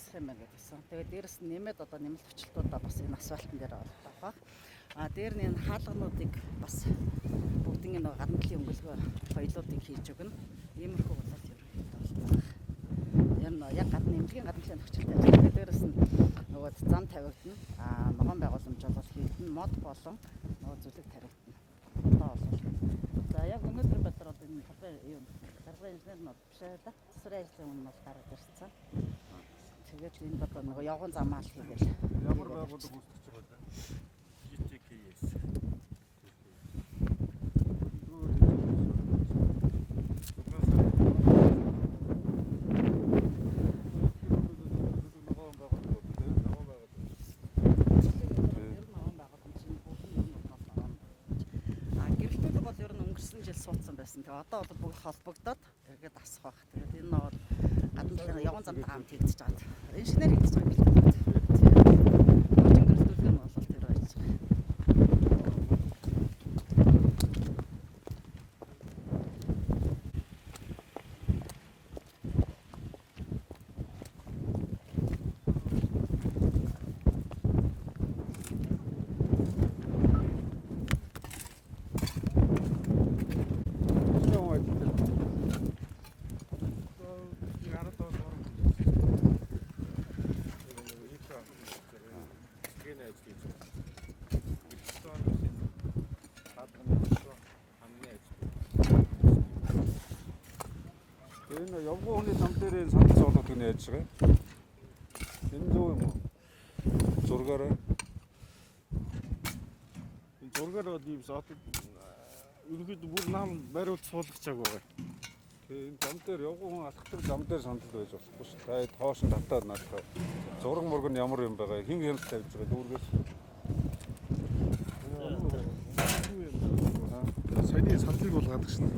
асах юм байна гэдгийгсэн. Тэгээд дээрэс нь нэмээд одоо нэмэлт хүчлэлтүүдээ бас энэ асфальтн дээр олдох бах. А дээр нь энэ хаалгануудыг бас бүгдийн нөгөө гадна талын өнгөлгөө хоёлуудыг хийж өгнө. Иймэрхүү бол ерөнхийдөө бол байна. Ер нь яг гадна эмнэлгийн гадна талын нөхцөлтэй ажиллана. Тэгээд дээрэс нь нөгөө зам тавигдана. А ногоон байгууламж бол хийгдэнэ. Мод болон нөгөө зүлэг таригдана. Одоо бол за яг өнөөдөр байдлаар бол энэ талбай юу даргын инженер нь бол биш ээ да. Засварын ажлын өмнө бол гараад ирсэн. Тэгээд энэ одоо нөгөө явган замаал хийгээл. Ямар байгууллага үүсгэж байгаа вэ? GTKS. Ногоон байгууллага үү? Ногоон байгууллага. Ер нь ногоон байгууламж нь бүхэн ер нь бол ногоон. А гэрэлтүүлэг бол ер нь өнгөрсөн жил суудсан байсан. Тэгээ одоо бол бүгд холбогдоод эргээд асах байх. Тэгээд энэ нь бол гадна талын явган замтай хамт хийгдэж байгаа. Инженер хийгдэж байгаа гэрэлтүүлэг. Орчин гэрэлтүүлэг нь бол тэр байж байгаа. Энэ явган хүний зам дээр энэ сандал суулгадаг нь яаж байгаа юм? Энэ зөв юм уу? Зургаараа. Энэ зургаар бол ийм одоо ерөнхийдөө бүр нам бариулт суулгачааг байгаа. Тэгээ энэ зам дээр явган хүн алхдаг зам дээр сандал байж болохгүй шүү. Та тоош нь татаад наадах. Зураг мураг нь ямар юм байгаа? Хин хяналт тавьж байгаа дүүргээс. Саяны сандлыг бол гадагш нь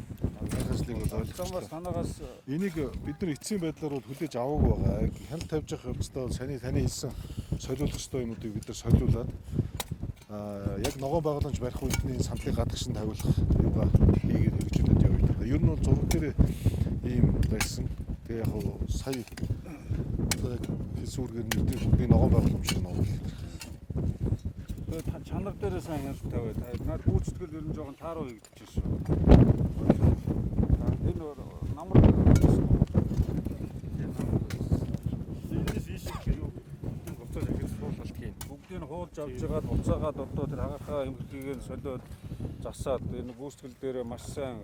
ажлыг бол Замбар ойлгочлоо. санаагаас Энийг бид нар эцсийн байдлаар бол хүлээж аваагүй байгаа. Хяналт тавьж явах явцдаа бол саяны таны хэлсэн солиулах ёстой юмнуудыг бид нар солиулаад яг ногоон байгууламж барих үед нь энэ сандлыг гадагш нь тавиулах юугаа хийгээд хэрэгжүүлээд явъя л да. Ер нь бол зураг дээр ийм байсан. Тэгээ яг хуу сая одоо яг хэлсэн үүргээр нь бидний бүгдийн ногоон байгууламж шиг оруулах. Тэгээ чанар дээр сайн хяналт тавиад. Наад гүйцэтгэл ер нь жоохон тааруу хийгдэж шээ. Энэ намар Энэс ийш юу буцаад ахиж суулгалт хийн. бүгдийг нь хуулж авч байгаад буцаагаад одоо тэр хагархаа эмгэлгийг нь солиод засаад энэ гүйцэтгэл дээр маш сайн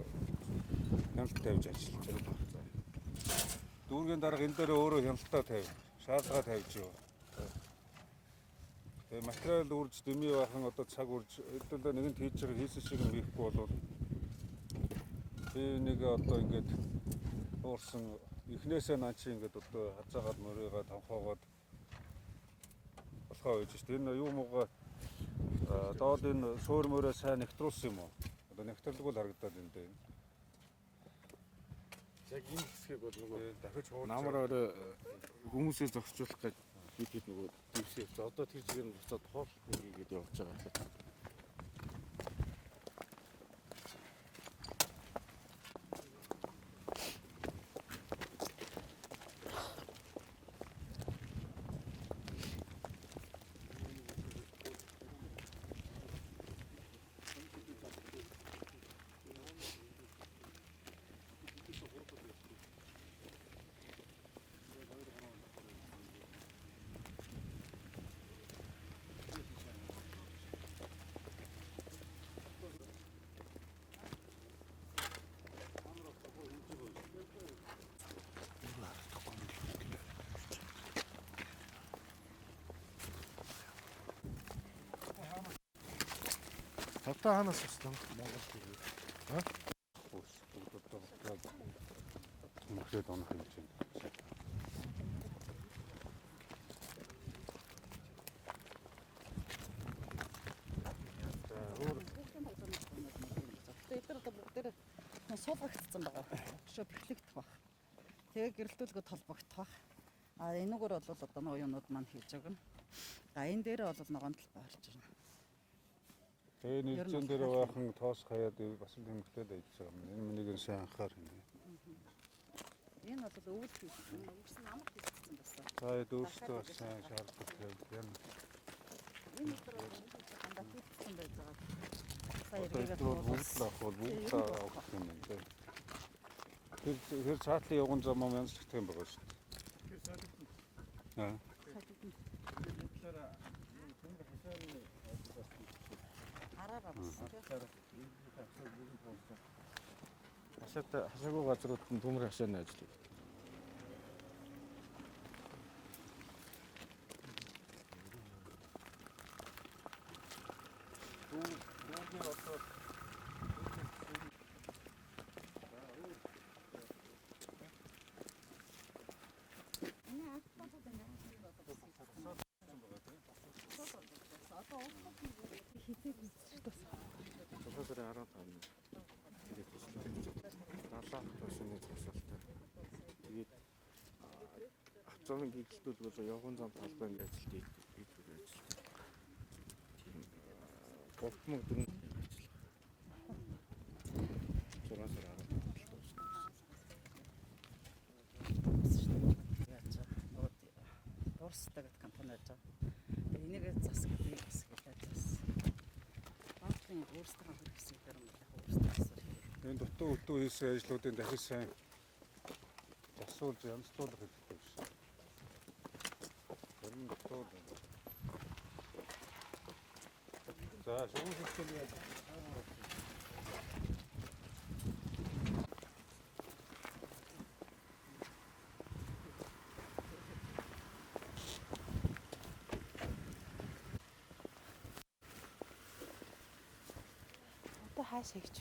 хяналт тавьж ажиллаж байна. Дүүргийн дарга энэ дээр өөрөө хяналтаа тавь, шаардлага тавьж юу. Тэгээ материал үрж дэмий байхан одоо цаг үрж хэдүүлээ нэгэнт хийж байгаа хийсэн шиг юм хийхгүй бол би нэг одоо ингээд уурсан эхнээсээ наа чи ингээд одоо хазаагаад мөрийгаа тонхоогоод болохоо байж шүү дээ. Энэ юу муугаа доод энэ суур мөрөө сайн нэгтруулсан юм уу? Одоо нэгтрлгүй л харагдаад байна дээ. Яг энэ хэсгийг бол нөгөө Тэгээ дахиж хуулж намар орой хүмүүсээ зогсчуулах гэж бид хэд нөгөө дэвсээ явж. Одоо тэр чигээр нь буцаад хоол хийгээд явж байгаа. Тавтаа хаанаас авсан? Тэмхрээд унах юм чинь. Тэгээ эдгээр одоо бүгдээр суулгагдсан байгаа. Өшөө бэхлэгдэх баг. Тэгээ гэрэлтүүлгүүд холбогдох баг. А энэгээр бол одоо нөгөө юмнууд маань хийж өгнө. А энэ дээр бол ногоон талбай орж ирнэ. Тэгээ Ер нь нэгжэн дээр бол байхан тоос хаяад бас л тэмхлээд ажиллаж байгаа юм. Энэ миний сайн анхаар юм. Энэ бол өвөл хийсэн. Өвсөн амар хийсэн байсан. За хэд өөрсдөө бас сайн шаардлагатай юм. Энэ өдөр бол дандаа хийсэн байж байгаа. Сая Одоо эргээгээд энэ бол бүгд л авах бол бүгд л авах юм байна те. Тэр тэр цаатлын явган зам маань янзлах юм байгаа шүү дээ. Аа. Араараа бас тий. Хашаатай хашаагүй газрууд нь төмөр хашааны ажил хийдэг. Хизээ бэлдэж тус. 6 сарын 15-нд тэгээд төслөө. 70 автобусны зогсоолтой. Тэгээд автобусны гэгдэлтүүд бол явган зам талбайн ажилт хийдэг ажилт. Тийм 34 ажил. 6 сарын 15-нд дуусна. Яаж нөгөө Бурстай гэдэг компани байж байгаа. Тэгээ энийг зас гэдэг бас гэлээ зас. Банкны өөрсдөө хөрөх хэсэг дээр юм байна. Өөрсдөө асуух. Энэ дутуу өтөө хийсэн ажлуудын дахиж сайн засуулж янзлуулах хэрэгтэй биш. Зарим дутуу л байна. За шугам систем яаж Одоо хаашаа гэж